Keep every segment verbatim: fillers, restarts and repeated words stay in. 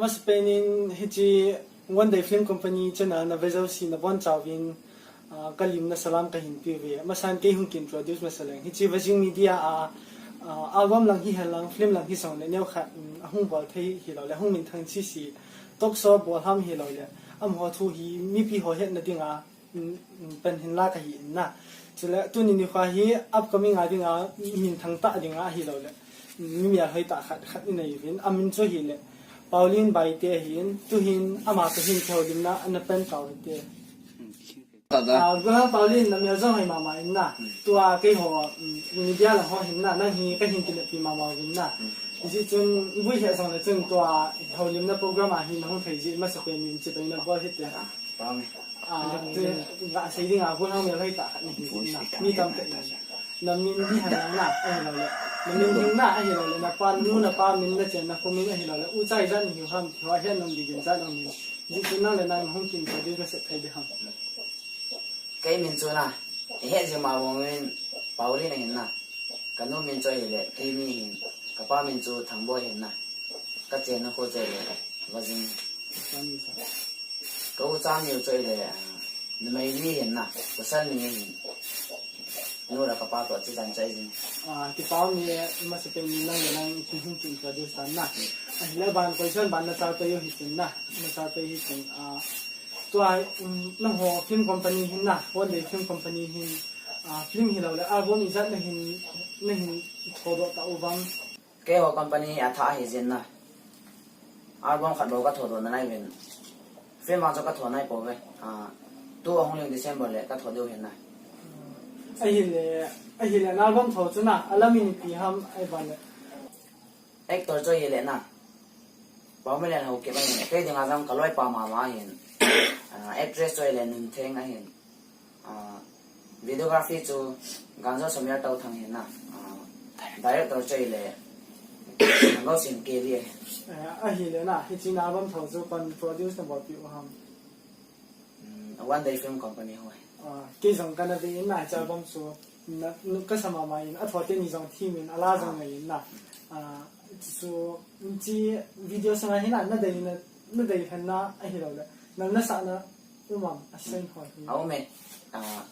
Masapen in hiche One Day Film Company channel na ve jouse nabonchauvin, ah, kalimna salam kahin peuve. Masan kei hung kiintroduce masa leng. Hiche Vajing Media a, ah, album lang hihen lang, film lang hijongle neokhat, um, ahung bol thei hilouleh, hung minthang chese, talk show bol ham hilouleh, amaho thu hi mipi ho hetna dinga, um, um, pan hinla kahi in na. Chule tuni nikho hi upcoming a dinga, um, minthang tah dinga ahilouleh, um, mi melhoi tah khat, khat inei uvin, amin chu ahile Pauline Baite ahin, tuhin ama toh hin kihoulimna ana pan tau hite. Tada. Ah, Gulang Pauline, namel jong hoi mama in na. Hmm. Tua keiho, um, media lang ho hin na, nang hi kahin kineppi mama uvin na. Hmm. Hijeh chun, vui hih jongle chun tua houlimna program a hi nahung thei jeh masapen in chibai nabol hite. Ah, pame. Ah, te, gasei dinga, Gulang melhoi tah khat nahi jeh in na. Mi tamtah in. Namin hihen lang na, ahilouleh. Namin hing na, ahilouleh. Napa, nu napa min, nachan nakho min, ahilouleh. Ucha ijat nahiu ham, tiho ahet nom ding gincha namin. Hijeh chun nang le nang hung kiintroduce nasah thei ding ham. Kei min chu na, ihet jing ma bang in Pauline ahin na. Kanu min chu ahile Kimi ahin, kapa min chu Thangboi ahin na. Kachenna kho chu ahile Vajing. Ka ucha niu chu ahile, ah, numei li ahin na, pasal ni ahin. Nu le kapa toh chijan chu ahi jing. Ah, kipa ume, masapen in nang le nang hung kiintroduce tan na. Ahile ban question ban nachal peh u hitin na, nachal peh hitin, ah, Tua, um, nangho film company hin na, One Day Film Company hin, ah, film hilouleh album ijat nahin, nahin thodoh tau vem? Keiho company athah ahi jeh in na. Album khat bou kathodoh nalai uvin. Film vang chu katho nai pouve. Ah, tu ahung leng December le katho diu ahin na. Ahile, ahile na album tho chu na, alam in ipi ham ahi vale. Actor chu ahile na, Paomilen Haokip ahin, kei dinga jong kaloipa mama ahin. Ah, actress chu ahile Nuntheng ahin. Ah, videography chu Ganjo Samuel Touthang ahin na. Ah, director chu ahile Gosing Kelly ahin. Eh, ahile na, hiche na album tho chu koiin produce nabolpeh u ham? Mm, One Day Film Company ho. Ah, kei jong kana ve in na, hiche album chu na, nu, kasa mama in, atho teni jong them in, ala jong nei in na. Ah, chu, hiche video sunga hin na, nadei na, nadei lhenna ahilouleh, nang nasahna um am, asen ho hi? Aume. Ah,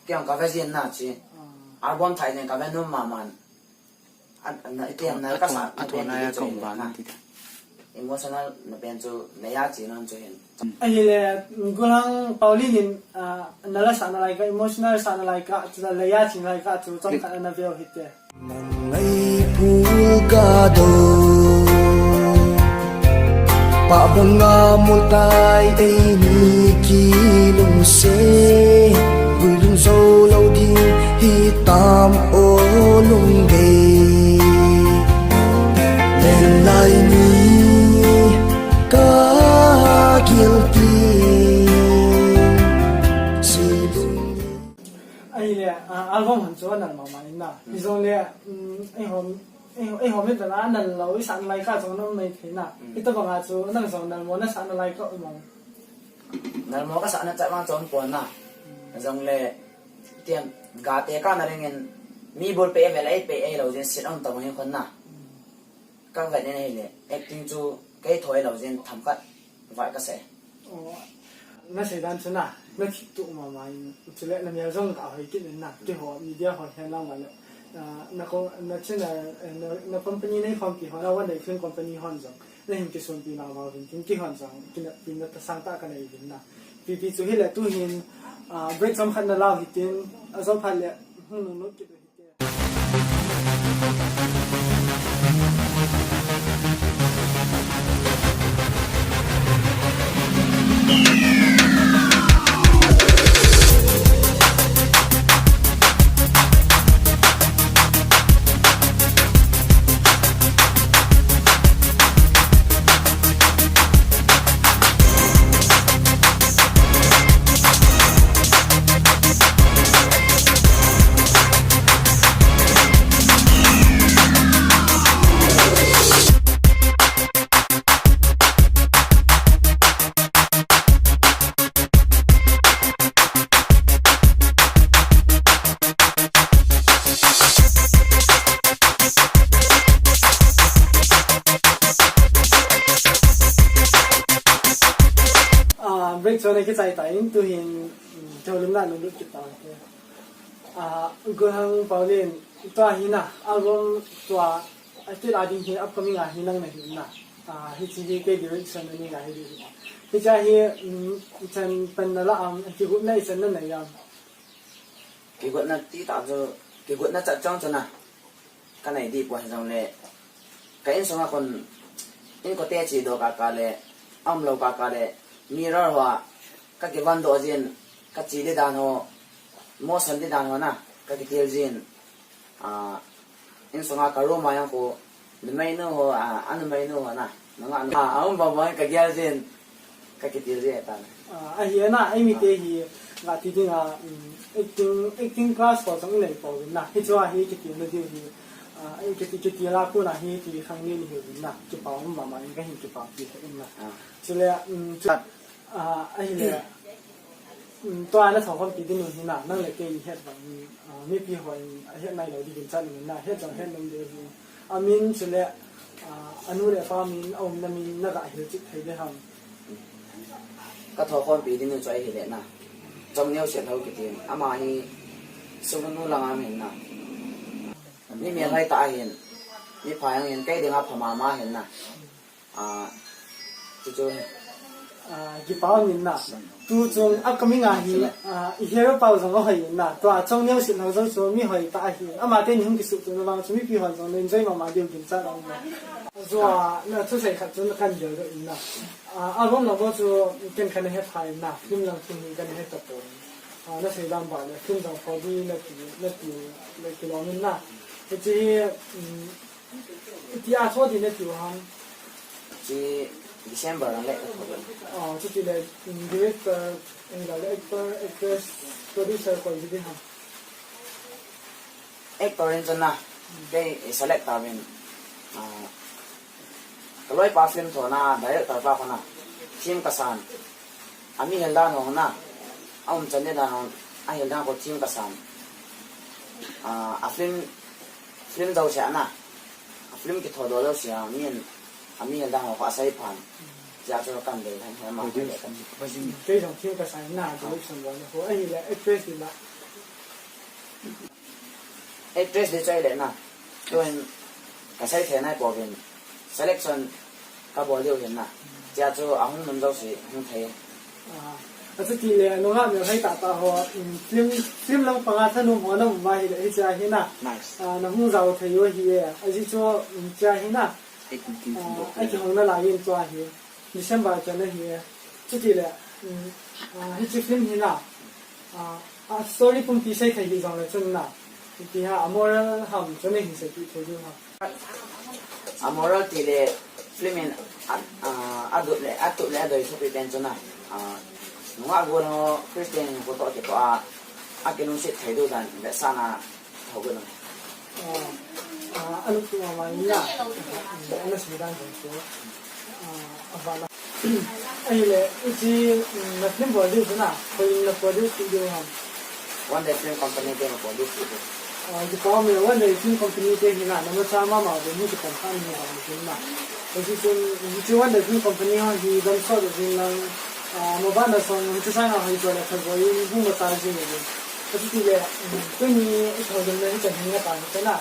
kei jong kave jin na chu. Ah. Album thah jeng kave nom mama in. An, an, iti an, na kasa, atho, atho na ya kong ba na ti ta. Emotional na pen chu, na ya chi non chu hin. Ahile, Gulang Pauline in, ah, na la sa na lai ka, emotional sa na lai ka, chu la ya chi lai ka, chu chomkhat na veu hite. Nang ngai pul ka do. Pabanga mutai eini kilungse, guilung jou lou ding hitam o lunggei. Lenlai ni ka guilty, si lung. Ahile, ah, album han chu anal mama in na. Hmm. Hijongle, um, eiho, eiho, eiho mi tana anal lou, isan lai ka chu anal mai thei na. Hmm. Hitabanga chu, nang jong nalmo nasa nalai ka um am? Nalmo kasa na chat vang chu um pon na. Hmm. Jongle, tiang, gate ka na ringin, mi bol pe ve lai pe e lou jin sit um tabang hin khon na. Hmm. Ka vet in ahile, acting chu kei thoi lou jin themkhat vai kasa e. Oh, nasei dan chu na, nathip tuh mama in, chule namel jong kahoi kit in na, keiho media ho hihen lang vale. Ah, na co-, na channel, eh, na, na company nei khompi ho, na One Day Film Company hon jong, nahin kisonpi nau vin tin, keihon jong kineppi na tasang tah kanei uvin na. Ipi ipi chu hile tuhin, ah, break chomkhat nalau hitin, ajou phat le, hung nung lut kit u hi. Tuna kichai ta in tuhin, um, thoulimna nung lut kit ta te. Ah, Gollhang Paulin, tua hi na, album tua, a tit a ding hi upcoming a hi nang na hi na. Ah, hichi hi kei direction na ni na hi di hi. Hicha hi, um, chan pan na la am, kigotna ichan na nei am. Kigotna ti ta chu, kigotna chat chang chu na. Ka nei di poi hijongle, ka insunga khun, inkote chedoh kaka le, aumlou kaka le, mirror hoa, ka kivan doh jin, ka che di dan ho, motion di dan ho na, ka kitil jin, ah, insunga ka room a jong khu, numeinu ho, ah, anumeinu ho na, nungah nu, ah, aum bang bang ka gel jin, ka kitil jin ta na. Ah, ahi na, eimite hi, nga ti ding a, um, acting, acting class ho jong i nei pouvin na. Hichu a hi kitilna diu hi, ah, i kiti, kitil a kona hi ti khang ni ni hiuvin na. Kipa um mama in ka hin kipa pi in na. Ah. Chule, um, chu, ah, ahile, um, tua na thoukhompi ding u hi na, nang le kei i het vang, um, ah, mipi hon a het nai lou ding in chan in na, het jong het nom diu hi. Amin chule, ah, anu le apa min, aumna min, na ga hil chik thei de ham. Ka thoukhompi ding u chu ahile na. Chongneo Sitlhou kitin. Ama hi Sugnu lang a um hin na. Mi melhoi tah ahin. Mi pha jong hin, kei dinga pha mama hin na. Ah, chu chu. Ah, kipa um in na. Tu chung upcoming a hi, ah, i hero pau jong ahoi in na. Tua Chongneo Sitlhou jong chu mi hoi tah ahi. Ama teni hung kisuhtoh na vang chu mipi hon jong na enjoy mama diu ginchat a um na. Jua, na thusei khat chu na kan gel doh in na. Ah, album lang bou chu ken kana he pha in na. Film lang film hi kana he tapon. Ah, na sei dan ba le film jong pho di na ti, na ti le kilom in na. Hichi hi, um, Iti a tho di na tiu ham? Chi December lang le ka tho. Ah, chuti le, mm, director, eh, le actor, actress, producer koi di ham? Actor in chun na, kei i select tauvin, ah, ka loipa film thona, director pa khun na, film ka san. Ami hel dan hong na, a umchan dan hong, a hel dan ho thim ka san. Ah, a film, film jouse a na, a film kithodoh jouse a, mi in, ami hel dan hong ho asei phan. Tia chu kan dei thang he ma. Kei jong thim ka san na, direction bol ho, ahile actress di la. Actress di chu ahile na. Tuin ka sei thei nai pouvin. Selection ka bol diu hin na. Tia chu ahung nom jouse hung thei. Ah, achuti le, nungah melhoi tah tah ho, um, film, film lang panga thanom ho na um va hile, hichea hi na. Nice. Ah, na hung jao thei u ahi e. Ajeh chu, um, chea hi na. Ei kum king kum Ah, bok. Akihong na lai in chua hi. December chan ahi e. Chuti le, um, ah, hiche film hi na. Ah, a story pumpi sei thei hi jong le chun na. Ipi ham, a moral ham chun na hin seipeh thei diu ham. A moral ti le film in a, a, a dut le, a tut le a doi thupi pen chun na. Ah, nungah gol ho Christian ho toh kitoh a, a kilungset thei diu dan vetsahna Hou gol nang. Ah, ah, a lungtup mama in na. Ah, ana sei dan jong chu. Ah, aval a. Ahile, hiche, um, na film bol diu chu na, koi in na produce diu ham? One Day Film Company te na produce diu. Ah, kipa um e, One Day Film Company te hi na, na macha mama uvin hung kipan kha ni vang hin na. Hiche chun, hiche One Day Film Company ho hi damsot uvin lang, ah, mabana song, hiche sanga hoi jo le phaboi in hung mata jing uvin. Achuti le, um, tuni i thoulimna hi chan hin nga ta hi te na.